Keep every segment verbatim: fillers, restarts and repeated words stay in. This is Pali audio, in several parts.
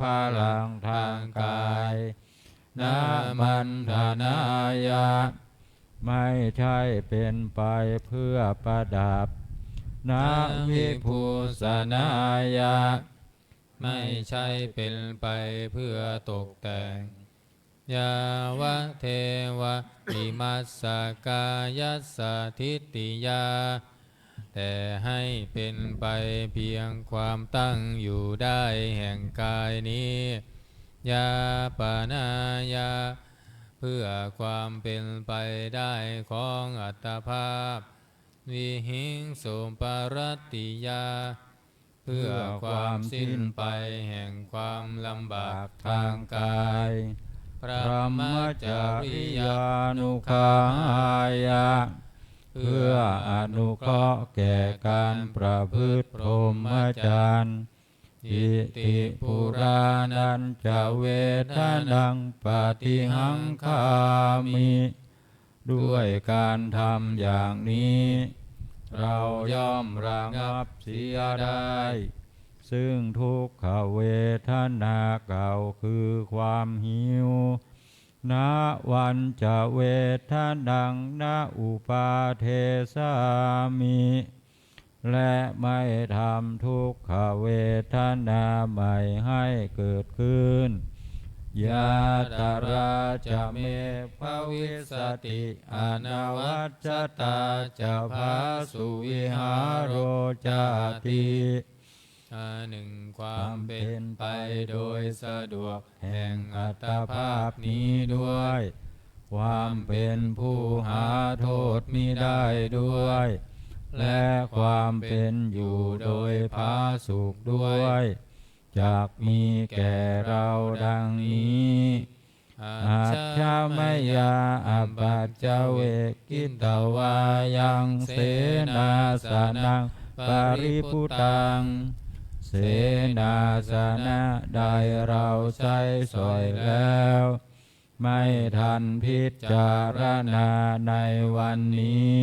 พลังทางกาย na maṇḍanāya ไม่ใช่เป็นไปเพื่อประดับ na vibhūsanāya ไม่ใช่เป็นไปเพื่อตกแต่ง yāvadeva imassa kāyassa ṭhitiyā แต่ให้เป็นไปเพียงความตั้งอยู่ได้แห่งกายนี้ yāpanāya เพื่อความเป็นไปได้ของอัตภาพ vihiṃsuparatiyā เพื่อความสิ้นไปแห่งความลำบากทางกาย brahmacariyānuggahāya เพื่ออนุเคราะห์แก่การประพฤติพรหมจรรย์ iti purāṇañca vedanaṃ paṭihaṅkhāmi ด้วยการทำอย่างนี้ เราย่อมระงับเสียได้ ซึ่งทุกขเวทนาเก่าคือความหิว navañca vedanaṃ na uppādessāmi และไม่ทำทุกขเวทนาใหม่ให้เกิดขึ้น yātrā ca me bhavissati anavajjatā ca phāsu vihāro cāti อันหนึ่งความเป็นไปโดยสะดวกแห่งอัตภาพนี้ด้วย ความเป็นผู้หาโทษมิได้ด้วย และความเป็นอยู่โดยผาสุกด้วย จักมีแก่เราดังนี้ Ajja mayā apaccavekkhitvā yaṃ senāsanaṃ paribhuttaṃ เสนาสนะใดเราใช้สอยแล้ว ไม่ทันพิจารณาในวันนี้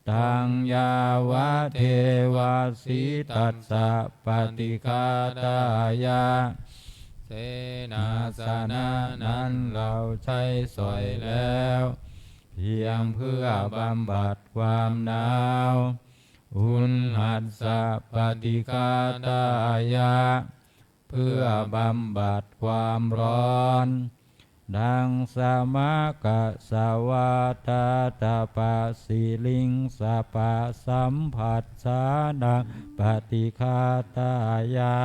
taṃ yāvadeva sītassa paṭighātāya เสนาสนะนั้นเราใช้สอยแล้ว เพียงเพื่อบำบัดความหนาว uṇhassa paṭighātāya เพื่อบำบัดความร้อน daṃsamakassavātātapasiriṃsapasamphassānaṃ paṭighātāya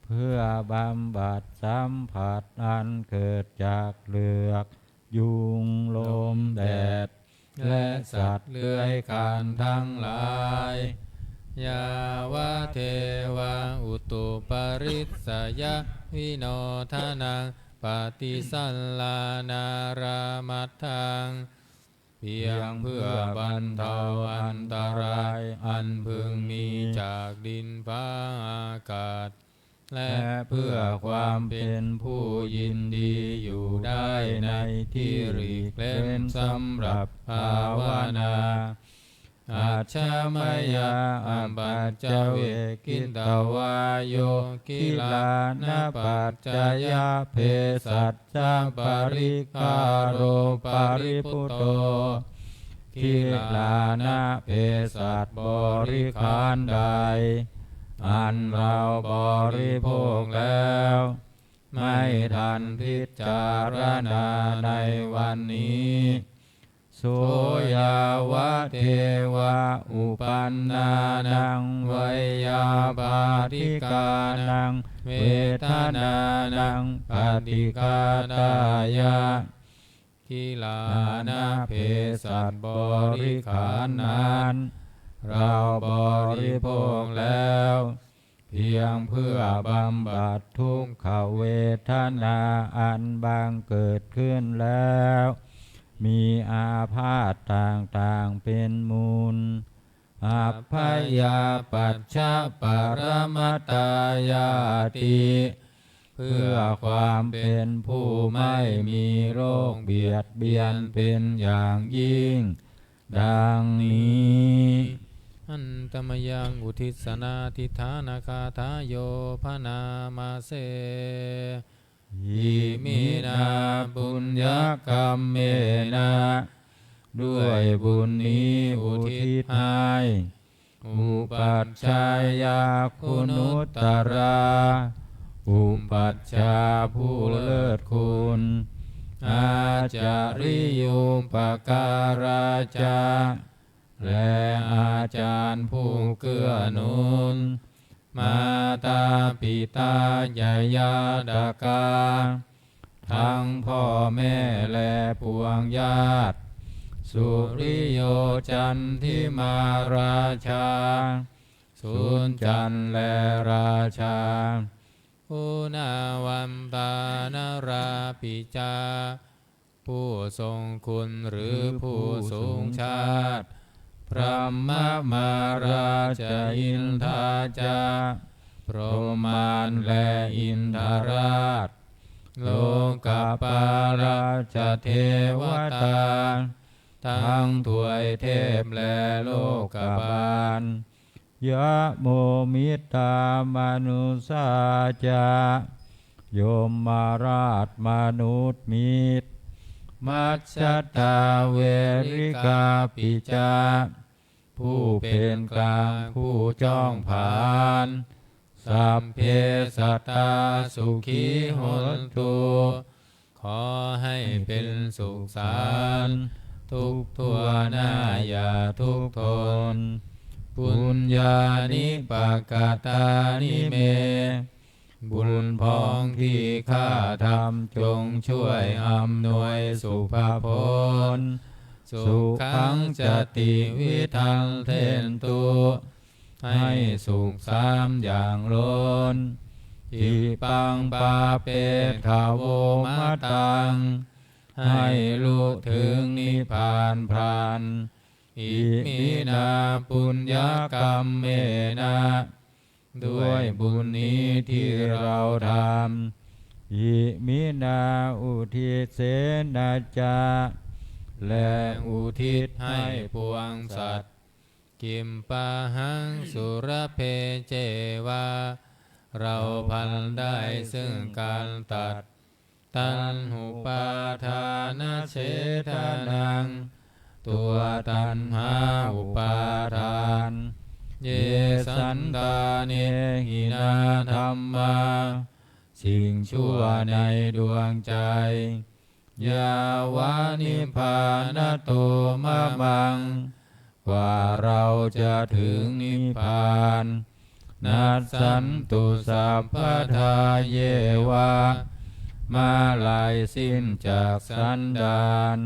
เพื่อบำบัดสัมผัสอันเกิดจากเหลือก ยุง ลม แดด และสัตว์เลื้อยคลานทั้งหลาย yāvadeva utuparissayavinodanaṃ paṭisallānārāmatthaṃ เพียงเพื่อบรรเทาอันตรายอันพึงมีจากดินฟ้าอากาศ และเพื่อความเป็นผู้ยินดีอยู่ได้ในที่หลีกเล่นสำหรับภาวนา Ajja mayā apaccavekkhitvā yo gilānapaccayabhesajjaparikkhāro paribhutto กิลานะเภสัชบริขารใด อันเราบริโภคแล้ว ไม่ทันพิจารณาในวันนี้ so yāvadeva uppannānaṃ veyyābādhikānaṃ vedanānaṃ paṭighātāya กิลานะเภสัชบริขารนั้น เราบริโภคแล้ว เพียงเพื่อบำบัดทุกขเวทนาอันบังเกิดขึ้นแล้ว มีอาพาธต่างๆเป็นมูล abyāpajjhaparamatāyāti เพื่อความเป็นผู้ไม่มีโรคเบียดเบียนเป็นอย่างยิ่ง ดังนี้ Handa mayaṃ uddissa nādidhānagāthāyo bhaṇāma se. Iminā puññakammena ด้วยบุญนี้อุทิศให้ อุปัชฌายะคุณุตตรอุปัชฌาย์ผู้เลิศคุณ อาจาริยุปการาจะ และอาจารย์ผู้เกื้อหนุน มาตาปิตายายาตกา ทั้งพ่อแม่และปวงญาติ สุริโยจันทิมาราชา สุรจันทร์และราชา คุณาวันตานารāpi ca ผู้ทรงคุณหรือผู้สูงชาติ พรหมมาราจะอินทาจะ พรหมมารและอินทราช โลกปาลาจะเทวตา ทั้งทวยเทพและโลกบาล ยะโมมิตตามนุสสาจะ ยมราชมนุษย์มิตร มัจจตาเวริกาปิจะ ผู้เป็นกลางผู้จ้องผลาญ สัพเพสัตตาสุขีโหนตุ ขอให้เป็นสุขสันต์ทุกทั่วหน้าอย่าทุกข์ทน ปุญญานิปกตานิเม บุญพ้องที่ข้าทำจงช่วยอำนวยสุภผล สุขังจติวิทันเทนตุ ให้สุขสามอย่างล้น อิปังปาเปทโวมะตัง ให้ลุถึงนิพพานพลัน อิมินาปุญญกัมเมนะ ด้วยบุญนี้ที่เราทำ อิมินาอุทิเสนะจะ และอุทิศให้ปวงสัตว์ กิมปาหังสุรเพเจวะ เราพลันได้ซึ่งการตัด ตัณหุปาทานเฉทานัง ตัวตัณหาอุปาทาน เยสันตาเนหินาธัมมา สิ่งชั่วในดวงใจ ยาวานิพพานะโตมะมัง กว่าเราจะถึงนิพพาน นัสสันตุสัพพทาเยวะ เมื่อไรสิ้นจากสันดาน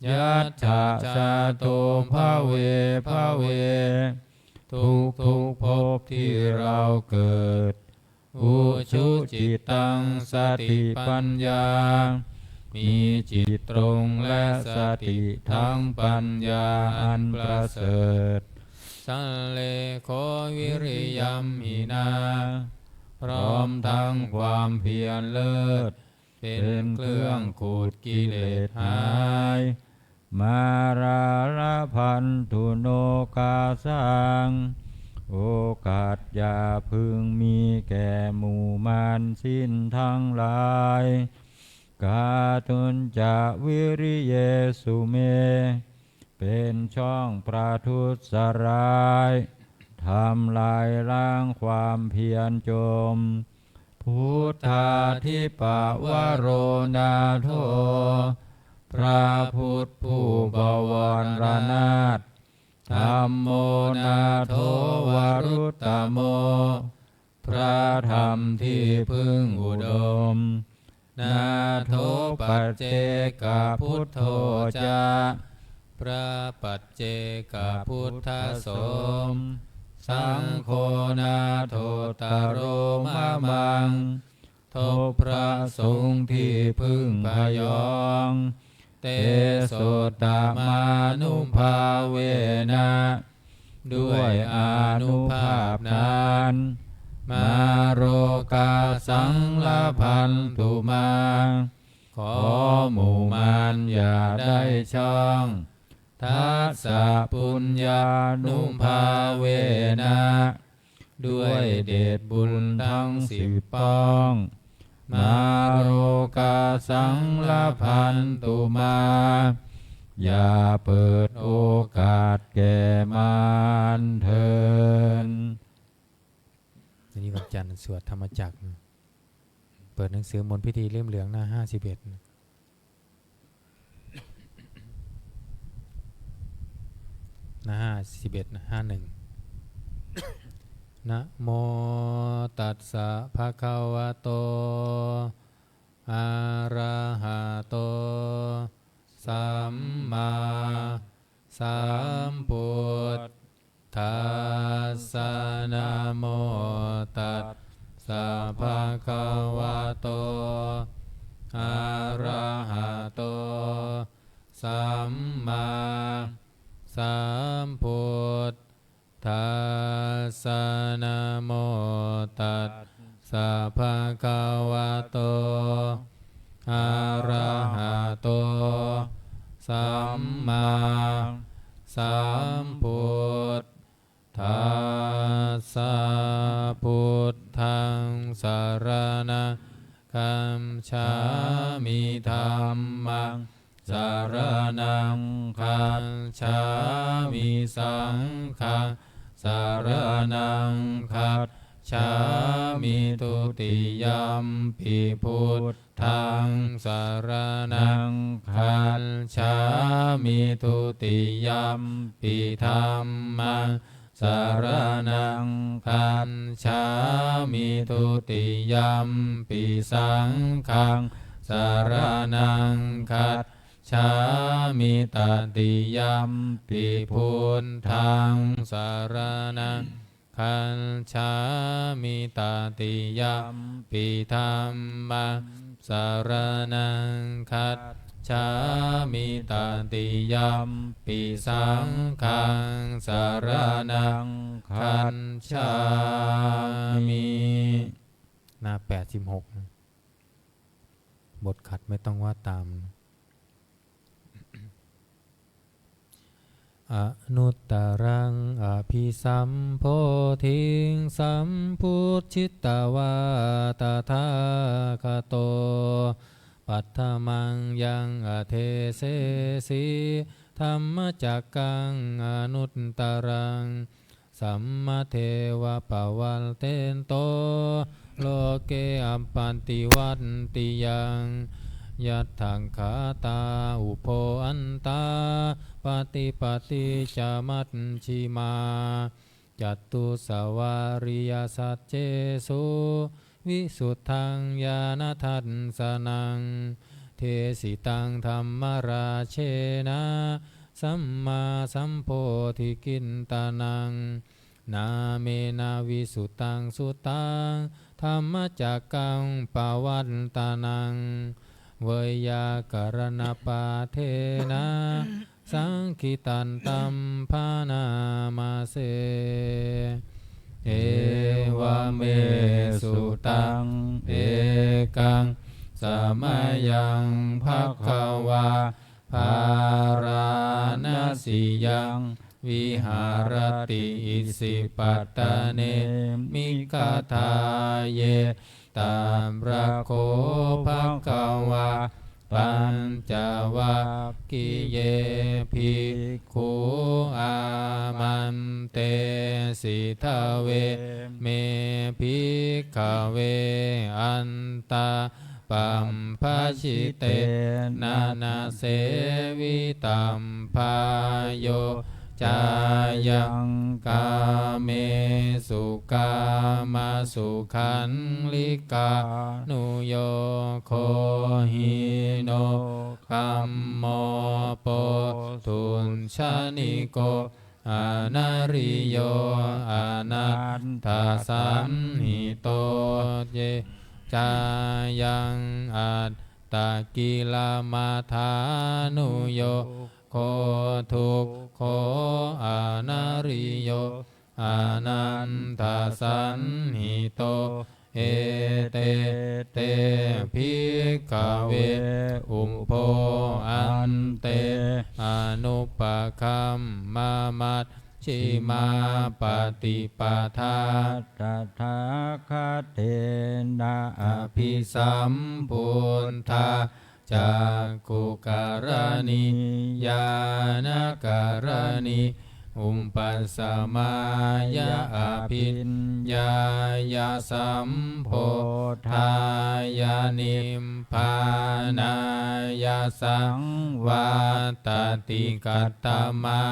ยัตถาจาโตภเวภเว ทุกทุกๆภพที่เราเกิด อุชุจิตตังสติปัญญา มีจิตตรงและสติทั้งปัญญาอันประเสริฐ สัลเลโขวิริยัมหินา พร้อมทั้งความเพียรเลิศ เป็นเครื่องขูดกิเลสหาย มาราลพันธุโนกาสัง โอกาสอย่าพึงมีแก่หมู่มารสิ้นทั้งหลาย กาตุญจะวิริเยสุเม เป็นช่องประทุษร้าย ทำลายล้างความเพียรจม พุทธาธิปวโรนาโถ พระพุทธผู้บวรนาถ ธัมโมนาโถวรุตตโม พระธรรมที่พึ่งอุดม นาโถปัจเจกพุทโธจะ พระปัจเจกพุทธสม สังโฆนาโถตโรมะมัง ทบพระสงฆ์ที่พึ่งพยอง เตโสตมานุภาเวนะ ด้วยอานุภาพนั้น มาโรกาสังลพันธุมา ขอหมู่มารอย่าได้ช่อง Dasapuññānubhāvena ด้วยเดชบุญทั้งสิบปอง Mārokāsaṃ labhantu mā อย่าเปิดโอกาสแก่มารเถิด วันนี้วันจันทร์สวดธรรมจักรนะ เปิดหนังสือมนต์พิธีเล่มเหลืองหน้าห้าสิบเอ็ดนะ หน้าห้าสิบเอ็ดนะ ห้าหนึ่ง Namo tassa bhagavato arahato sammāsambuddhassa. Namo tassa bhagavato arahato sammāsambuddhassa. Namo tassa bhagavato arahato sammāsambuddhassa. Buddhaṃ saraṇaṃ gacchāmi. Dhammaṃ saraṇaṃ gacchāmi. Saṅghaṃ saraṇaṃ gacchāmi. Dutiyampi buddhaṃ saraṇaṃ gacchāmi. Dutiyampi dhammaṃ saraṇaṃ gacchāmi. Dutiyampi saṅghaṃ saraṇaṃ gacchāmi. Tatiyampi buddhaṃ saraṇaṃ gacchāmi. Tatiyampi dhammaṃ saraṇaṃ gacchāmi. Tatiyampi saṅghaṃ saraṇaṃ gacchāmi. หน้าแปดสิบหกนะ บทขัดไม่ต้องว่าตาม Anuttaraṃ abhisambodhiṃ sambujjhitvā tathāgato paṭhamaṃ yaṃ adesesi dhammacakkaṃ anuttaraṃ sammadeva pavattento loke appaṭivattiyaṃ yadaggaṭā ubho antā paṭipatti ca majjhimā catusavāriyasaccesu visuddhaṃ ñāṇadassanaṃ desitaṃ dhammarājena sammāsambodhikittanaṃ nāmena visuddhaṃ suttaṃ dhammacakkaṃ pavattanaṃ veyyākaraṇapāṭhena saṅkhittaṃ bhaṇāma se. Evaṃ me sutaṃ. Ekaṃ samayaṃ bhagavā bārāṇasiyaṃ viharati isipatane migadāye. Tatra kho bhagavā pañcavaggiye bhikkhū āmantesi. Dveme bhikkhave antā pabbajitena na sevitabbā. Yo cāyaṃ kāmesu kāmasukhallikānuyogo hīno gammo pothujjaniko anariyo anatthasañhito. Ye cāyaṃ attakilamathānuyogo dukkho anariyo anatthasañhito. Ete te bhikkhave ubho ante anupagamma majjhimā paṭipadā tathāgatena abhisambuddhā cakkhukaraṇī ñāṇakaraṇī upasamāya abhiññāya sambodhāya nibbānāya saṃvattati. Katamā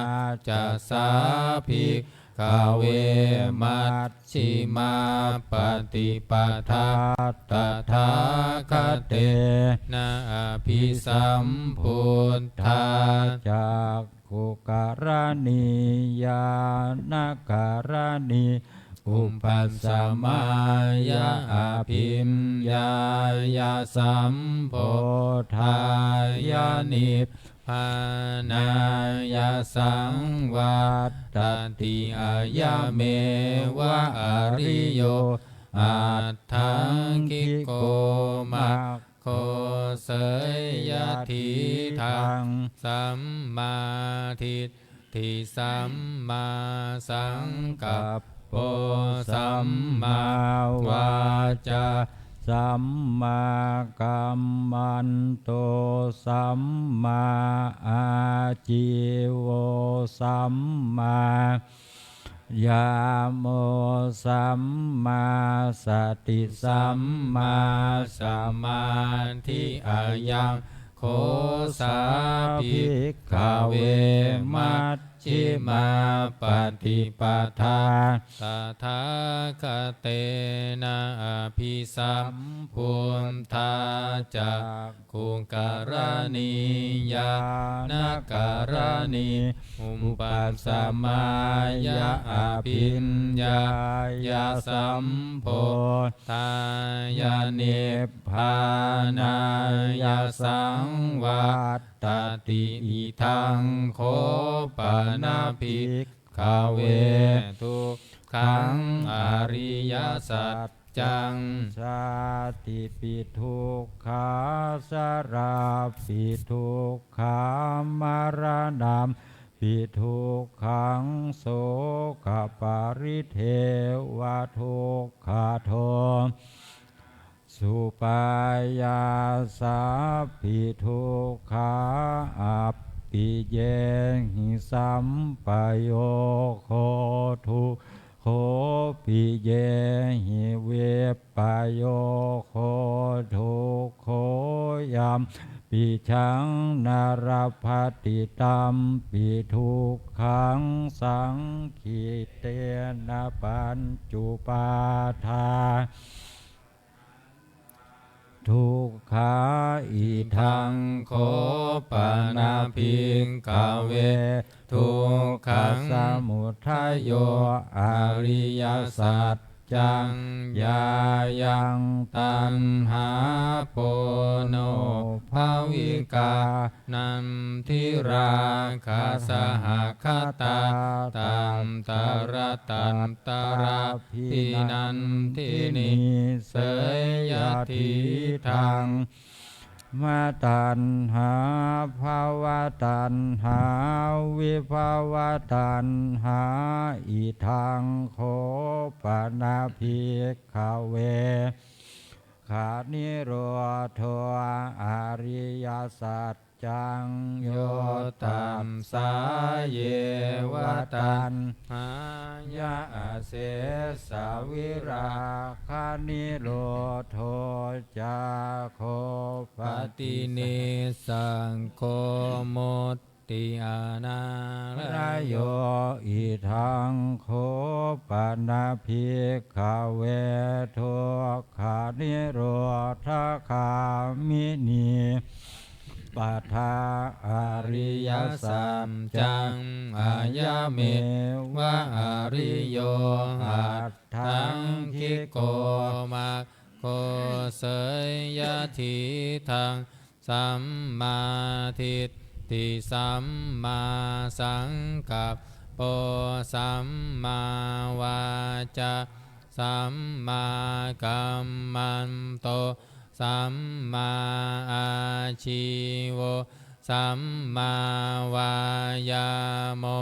ca sā bhikkhave majjhimā paṭipadā tathāgatena abhisambuddhā cakkhukaraṇī ñāṇakaraṇī upasamāya abhiññāya sambodhāya nibbānāya saṃvattati. Ayameva ariyo aṭṭhaṅgiko maggo, seyyathīdaṃ: sammādiṭṭhi sammāsaṅkappo sammāvācā sammākammanto sammāājīvo sammā yāmo sammāsati sammāsamādhi. Ayaṃ kho sā bhikkhave majjhimā paṭipadā tathāgatena abhisambuddhā cak khukaraṇī ñāṇakaraṇī upasamāya abhiññāya sambodhāya nibbānāya saṃvattati. Idaṃ kho pana bhikkhave dukkhaṃ ariyasaccaṃ cātipi dukkhā jarāpi dukkhā maraṇampi dukkhaṃ sokaparidevadukkhadomanassupāyāsāpi dukkhā appiyehi sampayogo du kho piyehi vippayogo dukkho yampi yaṃ na labhati tampi dukkhaṃ saṅkhittena pañcupādā dukkhā. Idaṃ kho pana bhikkhave dukkhasamudayo ariyasaccaṃ yāyaṃ taṇhā ponobbhavikā nandirāgasahagatā tatra tatra abhinandinī seyyathīdaṃ kamataṇhā bhavataṇhā vibhavataṇhā. Idaṃ kho pana bhikkhave dukkhanirodho ariyasaccaṃ yo tassāyeva taṇhāya asesavirāganirodho cāgo paṭinissaggo mutti anālayo. Idaṃ kho pana bhikkhave dukkhanirodhagāminī padā ariyasaccaṃ ayameva ariyo aṭṭhaṅgiko maggo seyyathīdaṃ: sammādiṭṭhi sammāsaṅkappo sammāvācā sammākammanto sammāājīvo sammāvāyāmo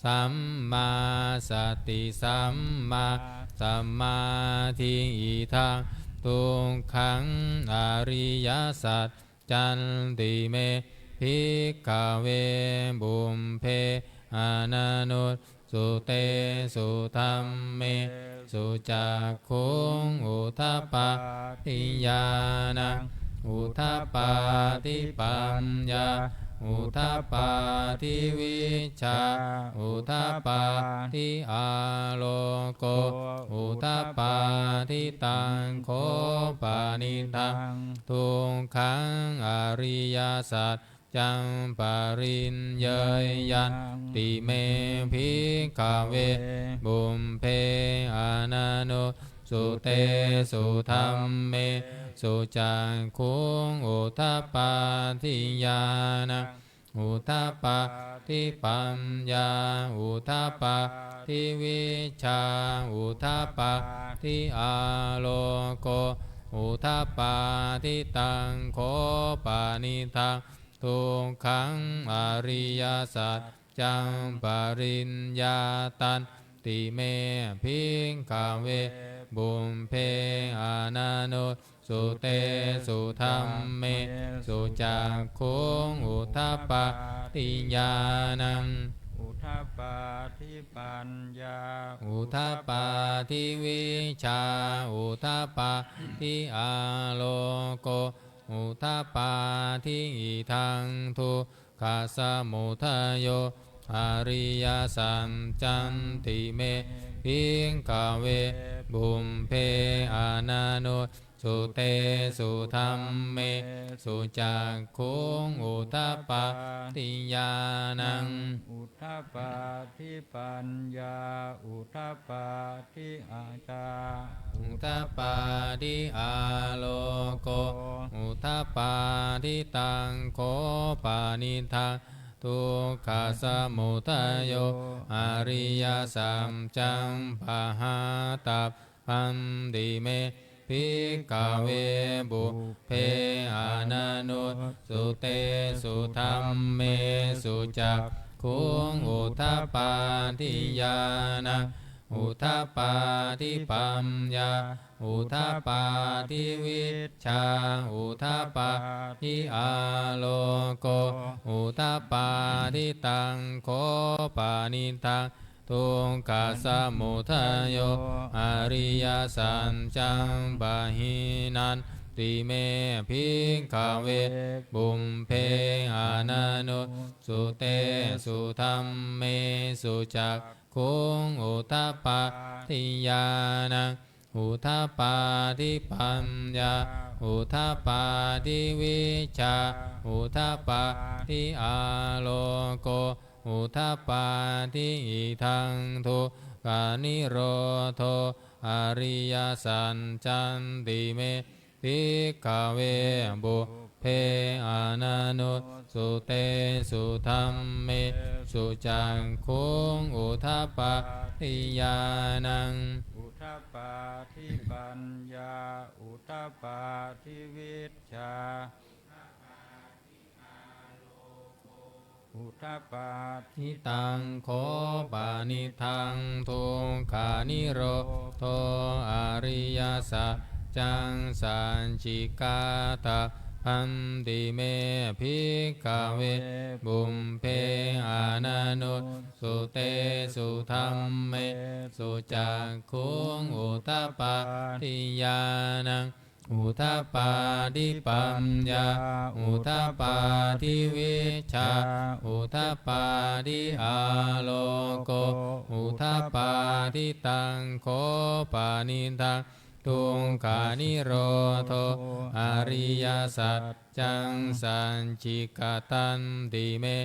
sammāsati sammāsamādhi. Idaṃ dukkhaṃ ariyasaccanti me bhikkhave pubbe ananussutesu dhammesu cakkhuṃ udapādi ñāṇaṃ udapādi paññā udapādi vijjā udapādi āloko udapādi. Taṃ kho panidaṃ dukkhaṃ ariyasaccaṃ pariññeyyanti me bhikkhave pubbe ananussutesu dhammesu cakkhuṃ udapādi ñāṇaṃ udapādi paññā udapādi vijjā udapādi āloko udapādi. Taṃ kho panidaṃ dukkhaṃ ariyasaccaṃ pariññātanti me bhikkhave pubbe ananussutesu dhammesu cakkhuṃ udapādi ñāṇaṃ udapādi paññā udapādi vijjā udapādi āloko udapādi. Idaṃ dukkhasamudayo ariyasaccanti me bhikkhave pubbe ananussutesu dhammesu cakkhuṃ udapādi ñāṇaṃ udapādi paññā udapādi udapādi āloko udapādi. Taṃ kho panidaṃ dukkhasamudayo ariyasaccaṃ pahātabbanti me bhikkhave pubbe ananussutesu dhammesu cakkhuṃ udapādi ñāṇaṃ udapādi paññā udapādi vijjā udapādi āloko udapādi. Taṃ kho panidaṃ dukkhasamudayo ariyasaccaṃ pahīnanti me bhikkhave pubbe ananussutesu dhammesu cakkhuṃ udapādi ñāṇaṃ udapādi paññā udapādi vijjā udapādi āloko udapādi. Idaṃ dukkhanirodho ariyasaccanti me bhikkhave pubbe ananussutesu dhammesu cakkhuṃ udapādi ñāṇaṃ udapādi paññā udapādi vijjā udapādi. Taṃ kho panidaṃ dukkhanirodho ariyasaccaṃ sacchikātabbanti me bhikkhave pubbe ananussutesu dhammesu cakkhuṃ udapādi ñāṇaṃ udapādi paññā udapādi vijjā udapādi āloko udapādi. Taṃ kho panidaṃ dukkhanirodho ariyasaccaṃ sacchikatanti me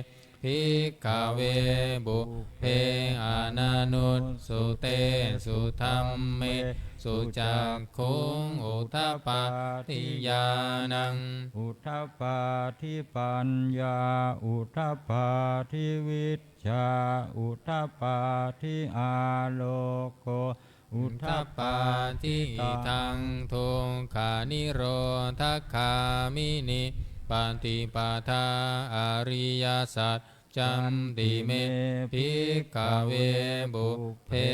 bhikkhave pubbe ananussutesu dhammesu cakkhuṃ udapādi ñāṇaṃ udapādi paññā udapādi vijjā udapādi āloko udapādi. Idaṃ dukkhanirodhagāminī paṭipadā ariyasaccanti me bhikkhave pubbe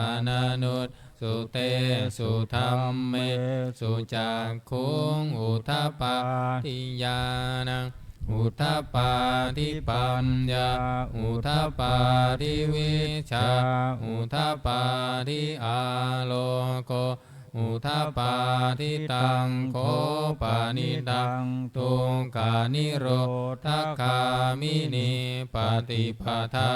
ananussutesu dhammesu cakkhuṃ udapādi ñāṇaṃ udapādi paññā udapādi vijjā udapādi āloko udapādi. Taṃ kho panidaṃ dukkhanirodhagāminī paṭipadā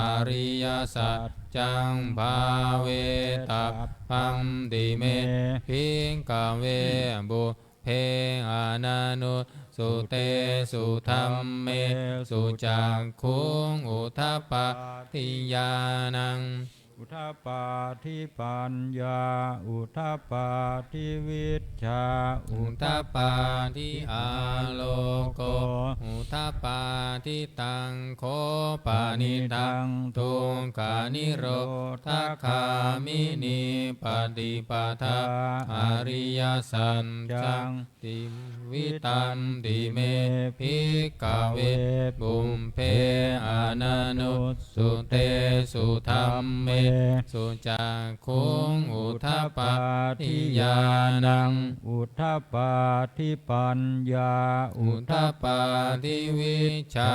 ariyasaccaṃ bhāvetabbanti me bhikkhave pubbe ananussutesu dhammesu cakkhuṃ udapādi ñāṇaṃ udapādi paññā udapādi vijjā udapādi āloko udapādi. Taṃ kho panidaṃ dukkhanirodhagāminī paṭipadā ariyasaccaṃ tividhanti me bhikkhave pubbe ananussutesu dhammesu cakkhuṃ udapādi ñāṇaṃ udapādi paññā udapādi vijjā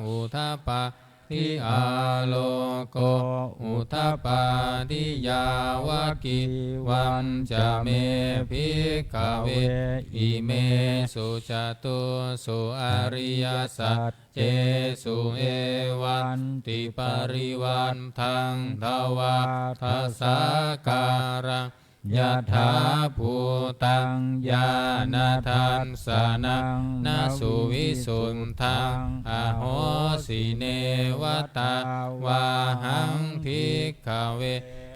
udapā di āloko udapādi. Yāvakīvañca me bhikkhave imesu catūsu ariyasaccesu evantiparivaṭṭaṃ dvādasākāraṃ yathābhūtaṃ ñāṇadassanaṃ na suvisuddhaṃ ahosi. Neva tāvāhaṃ bhikkhave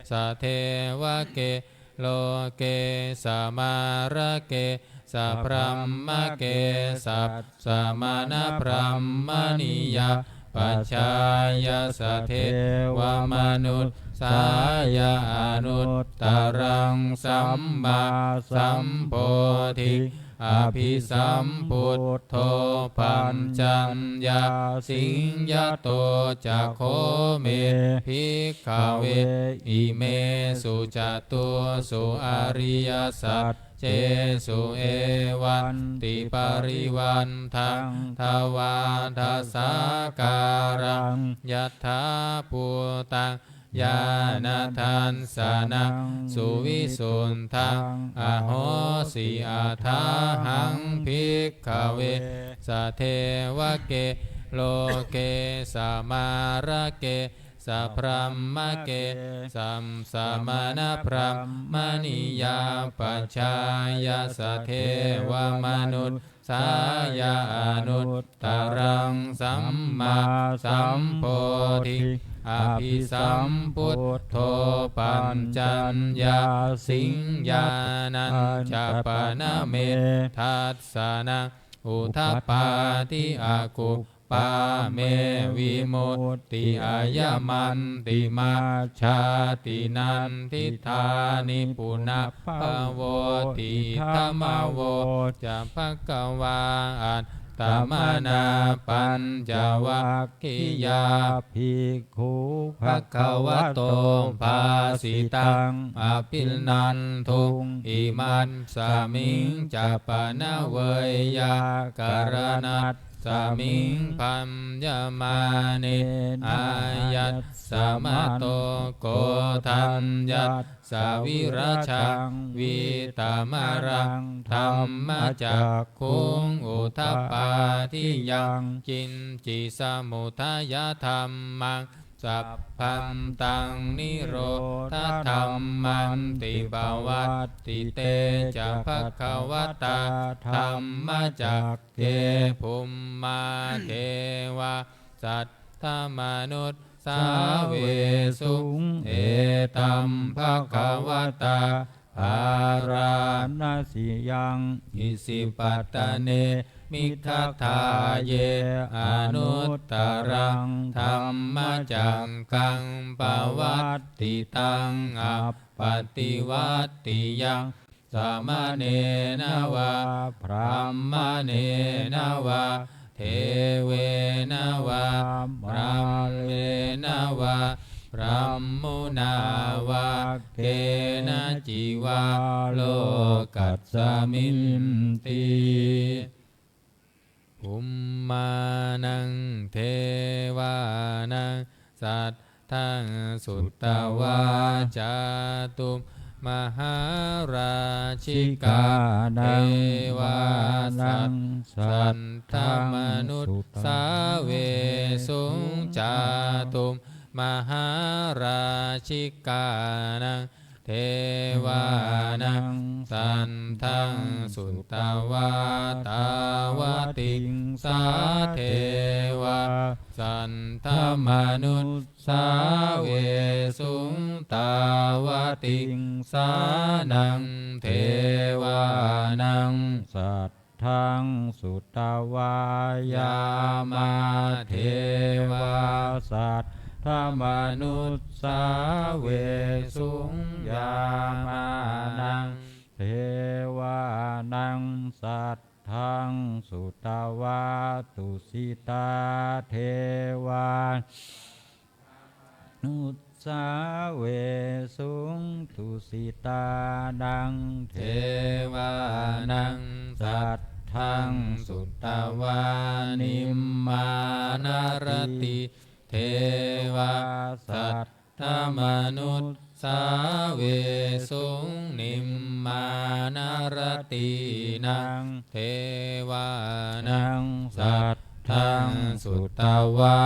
sadevake loke samārake sabrahmake sab samaṇabrāhmaṇiyā pajāya sadevamanussāya anuttaraṃ sammāsambodhiṃ abhisambuddho paccaññāsiṃ. Yato ca kho me bhikkhave imesu catūsu ariyasac cesu evantiparivaṭṭaṃ dvādasākāraṃ yathābhūtaṃ ñāṇadassanaṃ suvisuddhaṃ ahosi. Athāhaṃ bhikkhave sadevake loke samārake sabrahmake sassamaṇabrāhmaṇiyā pajāya sadevamanussāya anuttaraṃ sammāsambodhiṃ abhisambuddho paccaññāsiṃ. Ñāṇañca pana me dassanaṃ udapādi aku pā me vimutti ayamantimā jāti nandiṭṭhāni punabbhavoti. Idamavoca bhagavā. Attamanā pañcavaggiyā bhikkhū bhagavato bhāsitaṃ abhinanduṃ. Imasmiñca pana veyyākaraṇasmiṃ bhaññamāne āyasmato Koṇḍaññassa virajaṃ vītamalaṃ dhammacakkhuṃ udapādi yaṅkiñci samudayadhammaṃ sabbantaṃ nirodhadhammanti. Pavattite ca bhagavatā dhammacakke bhummā devā saddamanussāvesuṃ: Etaṃ bhagavatā Bārāṇasiyaṃ Isipatane Migadāye anuttaraṃ dhammacakkaṃ pavattitaṃ ap paṭivattiyaṃ samaṇena vā brāhmaṇena vā devena vā mārena vā brahmunā vā kenaci vā lokasminti. Bhummānaṃ devānaṃ saddaṃ sutvā cātummahārājikā devā saddamanussāvesuṃ. Cātummahārājikānaṃ devānaṃ saddaṃ sutvā tāvatiṃsā devā saddamanussāvesuṃ. Tāvatiṃsānaṃ devānaṃ saddaṃ sutvā yāmā devā saddamanussāvesuṃ. Yāmānaṃ devānaṃ saddaṃ sutvā tusitā devā nussāvesuṃ. Tusitānaṃ devānaṃ saddaṃ sutvā nimmānaratī devā saddamanussāvesuṃ. Nimmānaratīnaṃ devānaṃ saddaṃ sutvā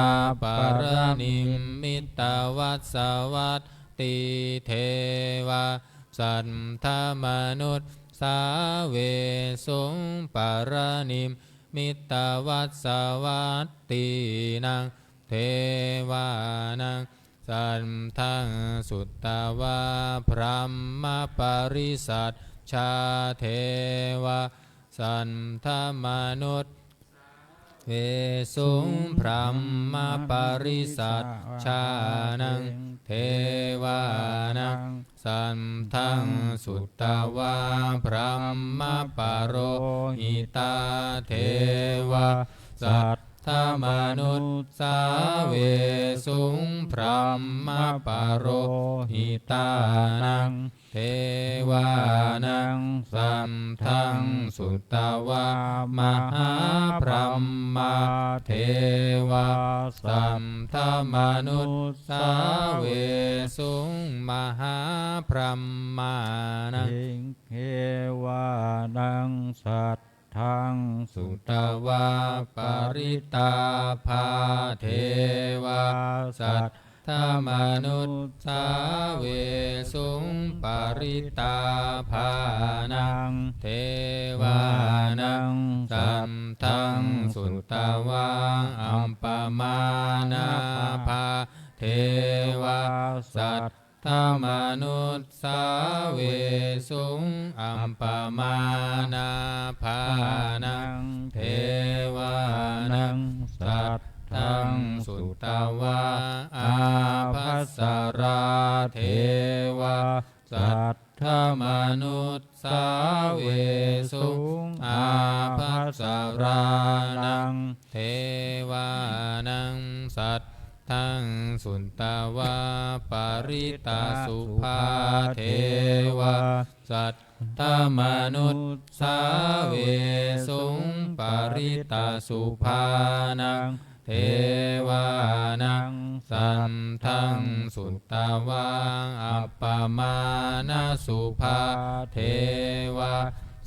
paranimmitavasavattī devā saddamanussāvesuṃ. Paranimmitavasavattīnaṃ devānaṃ saddaṃ sutvā brahmapārisajjā devā saddamanussāvesuṃ. Brahmapārisajjānaṃ devānaṃ saddaṃ sutvā brahmapurohitā devā saddamanussāvesuṃ. Brahmapurohitānaṃ devānaṃ saddaṃ sutvā mahābrahmā devā saddamanussāvesuṃ. Mahābrahmānaṃ devānaṃ saddaṃ sutvā parittābhā devā saddamanussāvesuṃ. Parittābhānaṃ devānaṃ saddaṃ sutvā appamāṇābhā devā saddamanussāvesuṃ. Appamāṇābhānaṃ devānaṃ saddaṃ sutvā ābhassarā devā saddamanussāvesuṃ. Ābhassarānaṃ devānaṃ saddaṃ sutvā parittasubhā devā saddamanussāvesuṃ. Parittasubhānaṃ devānaṃ saddaṃ sutvā appamāṇasubhā devā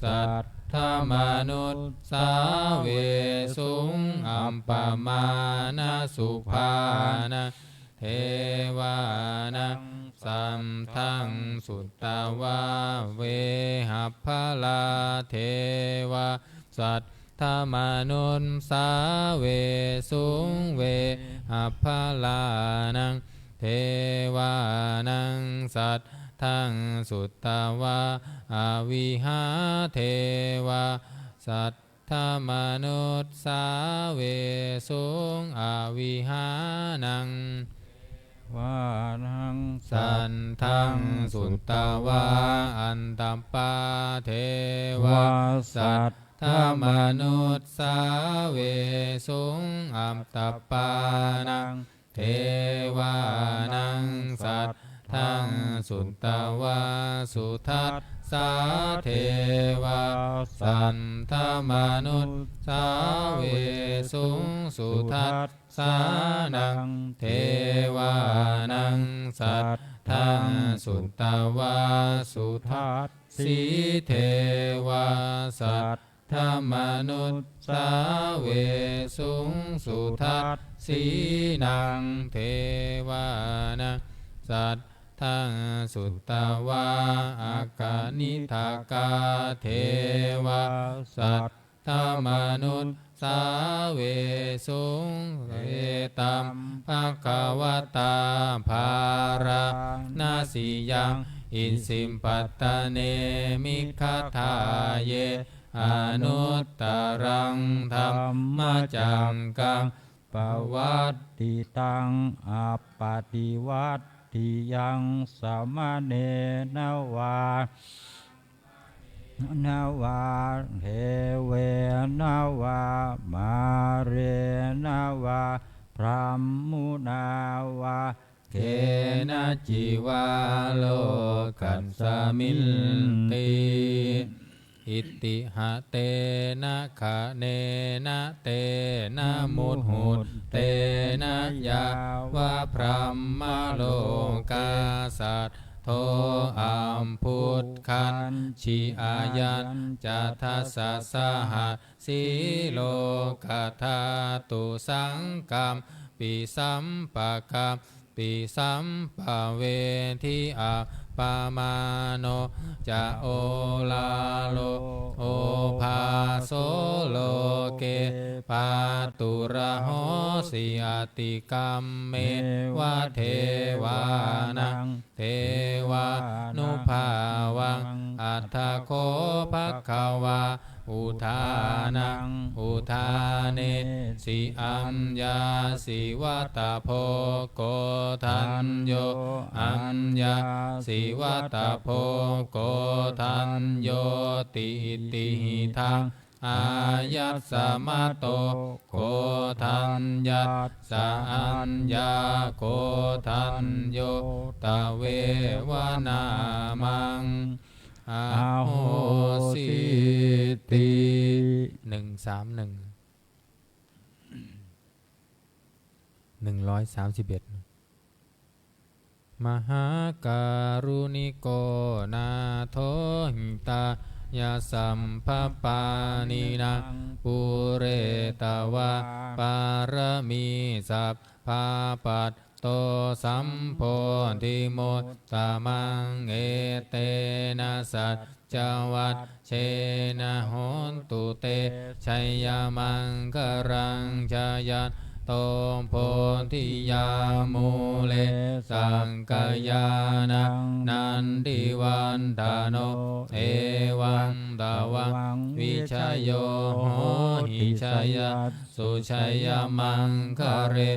saddamanussāvesuṃ. Appamāṇasubhānaṃ devānaṃ saddaṃ sutvā vehapphalā devā saddamanussāvesuṃ. Vehapphalānaṃ devānaṃ saddaṃ sutvā avihā devā saddamanussāvesuṃ. Avihānaṃ devānaṃ saddaṃ sutvā, santappā devā saddamanussāvesuṃ. Atappānaṃ devānaṃ saddaṃ sutvā, sudassā devā saddamanussāvesuṃ. Sudassānaṃ devānaṃ saddaṃ sutvā, sudassī devā sad damanussāvesuṃ. Sudassīnaṃ devānaṃ saddaṃ sutvā, akaniṭṭhakā devā saddamanussāvesuṃ. Etam bhagavatā Bārāṇasiyaṃ Isipatane Migadāye anuttaraṃ dhammacakkaṃ pavattitaṃ appaṭivattiyaṃ samaṇena vā na vā devena vā mārena vā brahmunā vā kenaci vā lokasminti. Itiha tena khaṇena tena muhuttena yāva brahmalokā saddo abbhuggacchi. Ayañca dasasahassī lokadhātu saṅkampi sampakam pi sampavedhi. Appamāṇo ca oḷāro obhāso loke pāturahosi. Atikkammeva devānaṃ devānubhāvaṃ. Atha kho bhagavā udānaṃ udānesi: Aññāsi vata bho koṇḍañño, aññāsi vata bho koṇḍaññoti. Itihidaṃ āyasmato koṇḍaññassa aññākoṇḍañño tveva nāmaṃ ahosīti. หนึ่งสามหนึ่ง หนึ่งร้อยสามสิบเอ็ด Mahākāruṇiko nātho hitāya sabbapāṇinaṃ pūretvā pāramī sabbā pat to sambodhimuttamaṃ. Etena saccavajjena hotu te jayamaṅgalaṃ. Jayanto bodhiyā mūle sakyānaṃ nandivaḍḍhano, evaṃ tvaṃ vijayo hohi jayas su jayamaṅgale.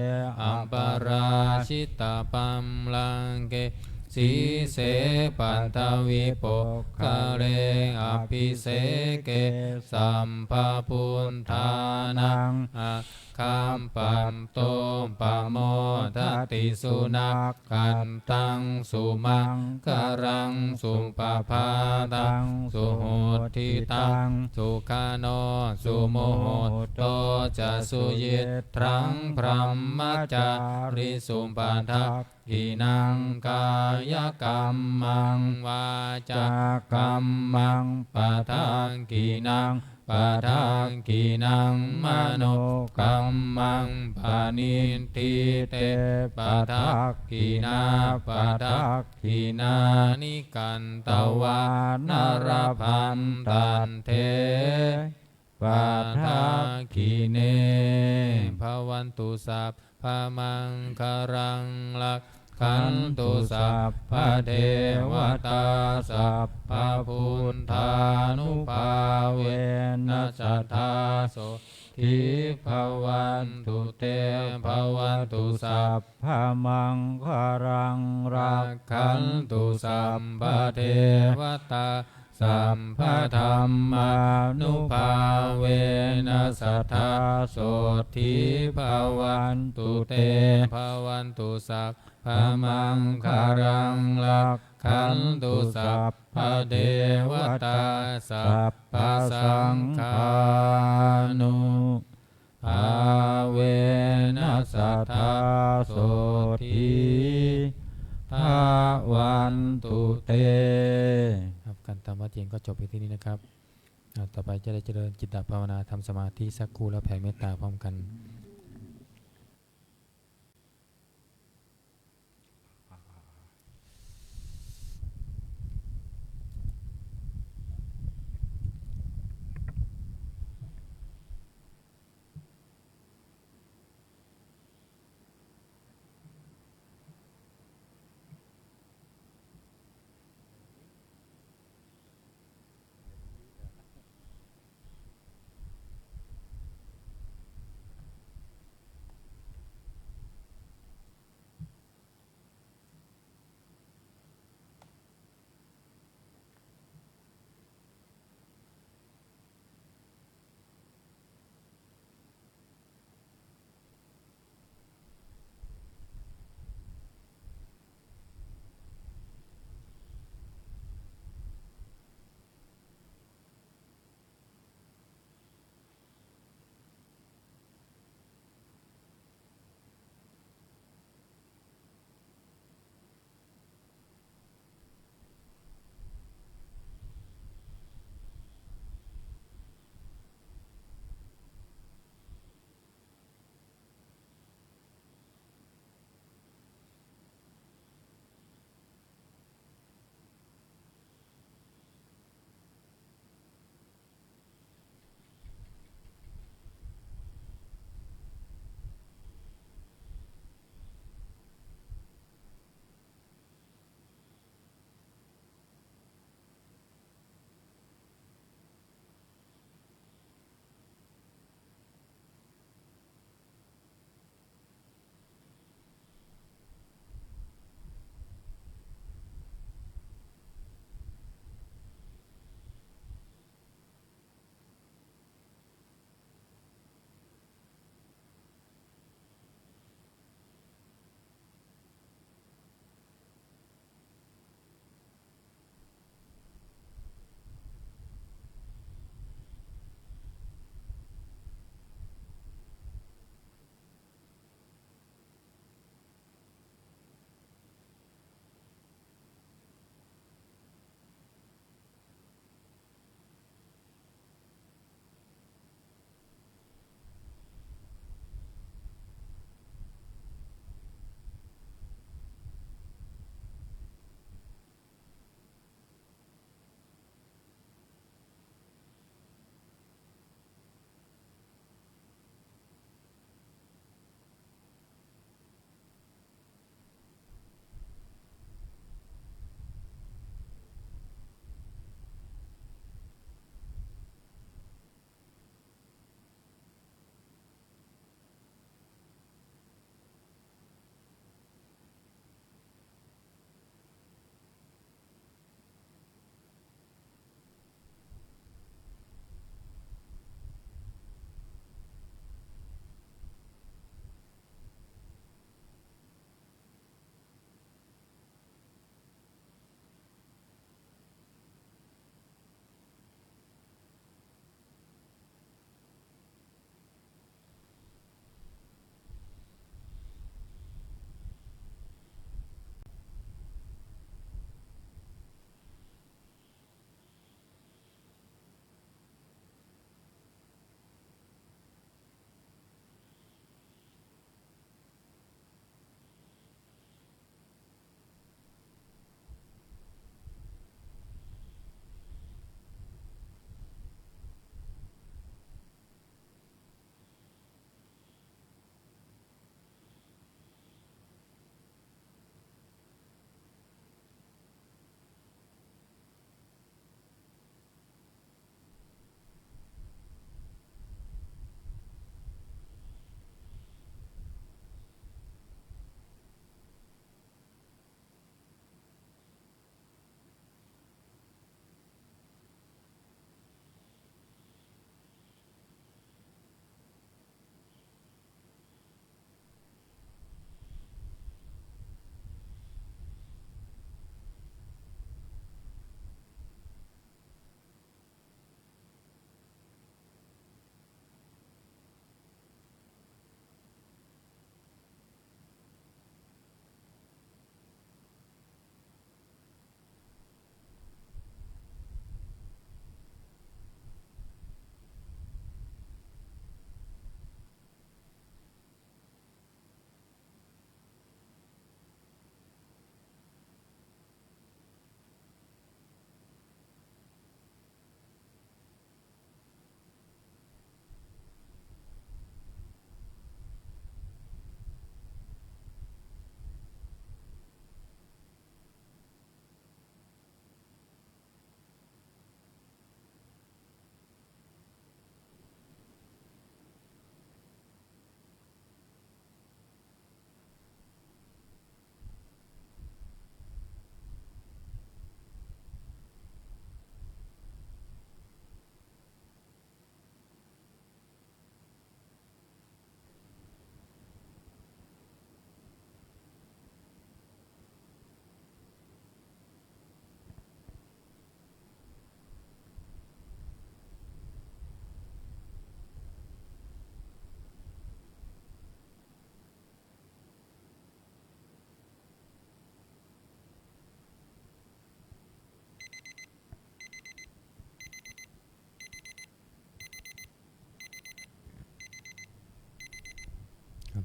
Aparājitapallaṅke sīse paṭhavipokkhare, abhiseke sabbabuddhānaṃ aggappatto pamodati. Sunak khattaṃ sumaṅgalaṃ supabhātaṃ suhuṭṭhitaṃ, sukhaṇo sumuhutto ca suyiṭṭhaṃ brahmacārisu. Padakkhiṇaṃ kāyakammaṃ vācākammaṃ padakkhiṇaṃ, padakkhiṇaṃ manokammaṃ paṇidhī te padakkhiṇā. Padakkhiṇāni katvāna labhantatthe padakkhiṇe. Bhavantu sabbamaṅgalaṃ, rak rakkhantu sabbadevatā, sabbabuddhānubhāvena sadā sotthī bhavantu te. Bhavatu sabbamaṅgalaṃ, rakkhantu sabbadevatā, sabbadhammānubhāvena sadā sotthī bhavantu te. Bhavatu sabbamaṅgalaṃ, rakkhantu sabbadevatā, sabbasaṅghānubhāvena sadā sotthī bhavantu te. ครับ การทำวัตรเย็นก็จบเพียงเท่านี้นะครับ อ่า ต่อไปจะได้เจริญจิตตภาวนา ทำสมาธิสักครู่แล้วแผ่เมตตาพร้อมกัน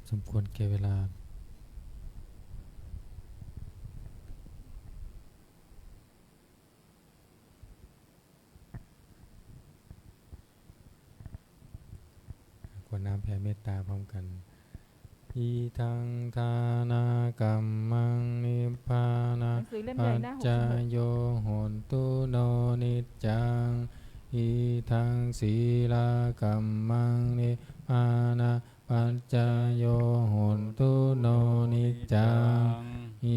สมควรแก่เวลา กรวดน้ำแผ่เมตตาพร้อมกัน Idaṃ dānakammaṃ หนังสือเล่มใหญ่หน้าหกสิบหก nibbānapaccayo hotu no niccaṃ. Idaṃ sīlakammaṃ nibbānapaccayo hotu no niccaṃ.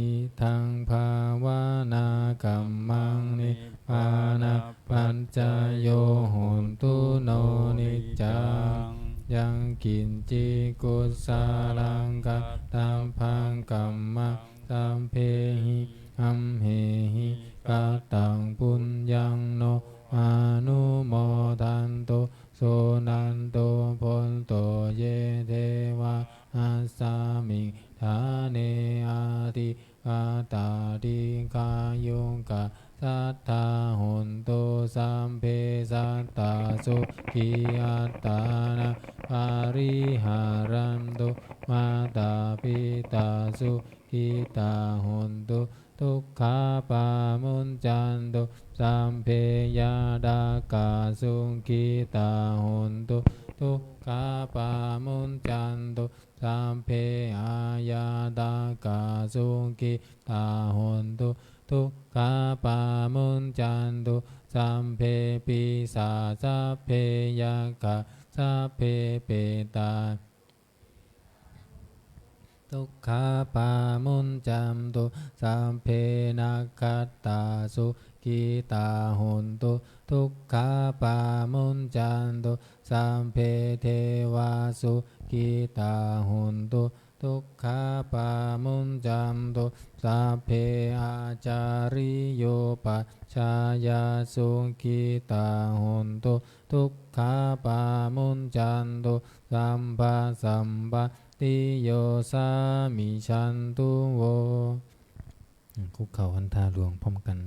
Idaṃ bhāvanākammaṃ nibbānapaccayo hotu no niccaṃ. Yaṃ kiñci kusalaṃ kattabbaṃ kammaṃ sabbehi amhehi kataṃ puññaṃ no anumodantu suṇantu bhonto ye devā asmiṃ ṭhāne adhigatā dīghāyukā sadā hontu. Sabbe sattā sukhī attānaṃ pariharantu. Mātā pitā sukhitā hontu, dukkhā pamuñcantu. Sabbe ñātakā sukhitā hontu, dukkhā pamuñcantu. Sabbe aññātakā sukhitā hontu, dukkhā pamuñcantu. Sabbe pisā sabbe yakkhā sabbe petā dukkhā pamuñcantu. Sabbe nakkhattā sukhitā hontu, dukkhā pamuñcantu. Sabbe devā sukhitā hontu, dukkhā pamuñcantu. Sabbe ācariyupajjhāyā sukhitā hontu, dukkhā pamuñcantu. Sabbasampattiyo samijjhantu vo. คุกเข่า Vandā หลวงพร้อมกัน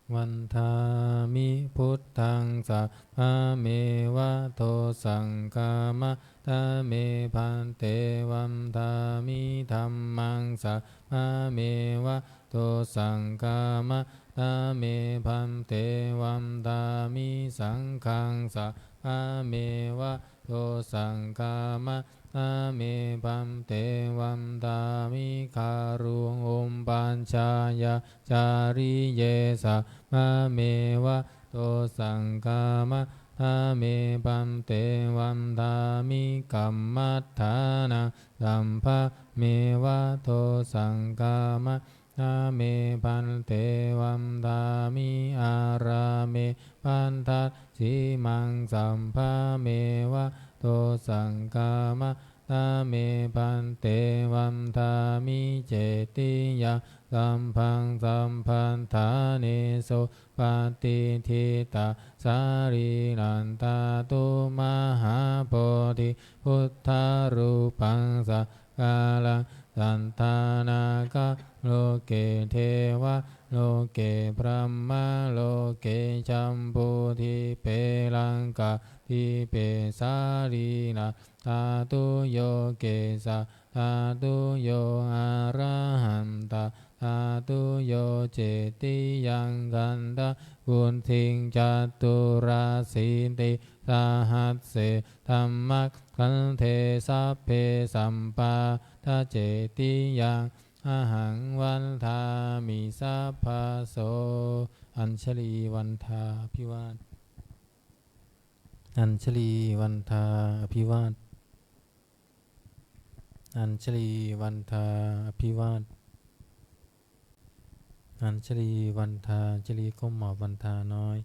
Vandāmi buddhaṃ sabbameva dosaṃ khamatha me bhante. Vandāmi dhammaṃ sabbameva dosaṃ khamatha me bhante. Vandāmi saṅghaṃ sabbameva dosaṃ khamatha me bhante. Vandāmi guruṃ upajjhāyācariye sabbameva dosaṃ khamatha me bhante. Vandāmi kammaṭṭhānaṃ sabbameva dosaṃ khamatha me bhante. Vandāmi ārāme bhaddajjimaṃ sabbameva dosaṃ khamatha me bhante. Vandāmi cetiyaṃ sabbaṃ sabbaṭṭhānesu patiṭṭhitā sarīraṃ dhātu mahābodhi buddharūpaṃ sakalaṃ sadā nāgā loke devā loke brahmā loke jambudīpe laṅkādīpe sarīraṃ dhātuyo kesā dhātuyo arahantā dhātuyo cetiyaṃ gandhavuṭṭhiṃ caturāsītisahassi dhammakkhandhe sabbe sampādacetiyaṃ ahaṃ vandāmi sabbaso. Añjalī vandā abhivād. Añjalī vandā abhivād. Añjalī vandā abhivād. Añjalī vandā อัญชลีก้มหมอบ วันทาน้อย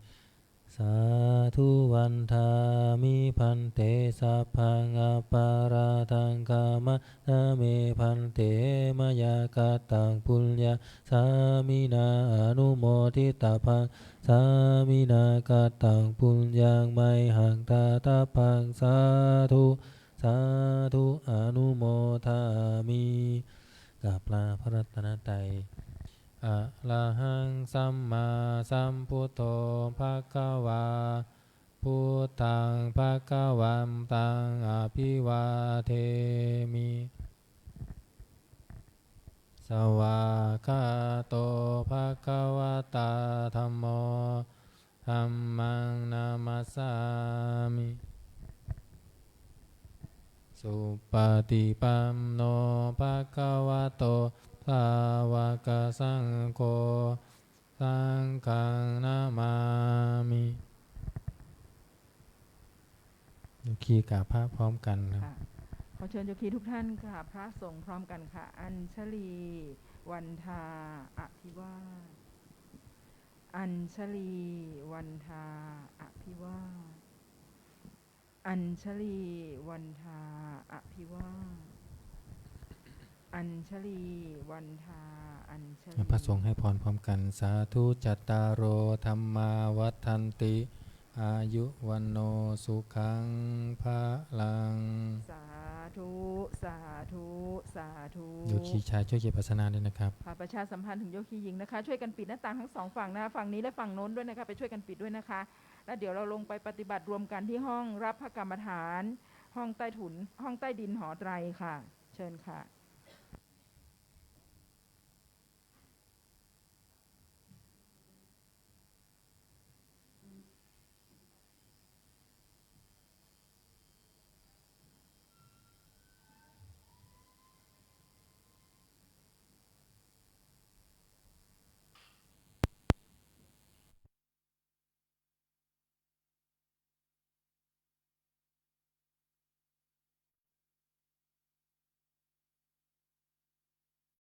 Sādhu vandāmi bhante, sabbaṃ aparādhaṃ khamatha me bhante, mayā kataṃ puññaṃ sāminā anumoditabbaṃ, sāminā kataṃ puññaṃ mayhaṃ dātabbaṃ, sādhu sādhu anumodāmi. กราบลาพระรัตนตรัย Arahaṃ sammāsambuddho bhagavā, Buddhaṃ bhagavantaṃ abhivādemi. Svākkhāto bhagavatā dhammo, dhammaṃ namassāmi. Supaṭipanno bhagavato sāvakasaṅgho, saṅghaṃ namāmi. โยคีกราบพระพร้อมกันครับ ค่ะ ขอเชิญโยคีทุกท่านกราบพระสงฆ์พร้อมกันค่ะ Añjalī vandā abhivāda. Añjalī vandā abhivāda. Añjalī vandā abhivāda. Añjalī vandā. Añjalī. พระสงฆ์ให้พรพร้อมกัน Sādhu. Cattāro dhammā vaḍḍhanti, āyu vaṇṇo sukhaṃ balaṃ. Sādhu, sādhu, sādhu. โยคีชายช่วยเก็บอาสนะด้วยนะครับ ค่ะ ประชาสัมพันธ์ถึงโยคีหญิงนะคะ ช่วยกันปิดหน้าต่างทั้งสองฝั่งนะคะ ฝั่งนี้และฝั่งโน้นด้วยนะคะ ไปช่วยกันปิดด้วยนะคะ แล้วเดี๋ยวเราลงไปปฏิบัติรวมกันที่ห้องรับพระกรรมฐาน ห้องใต้ถุน ห้องใต้ดินหอไตรค่ะ เชิญค่ะ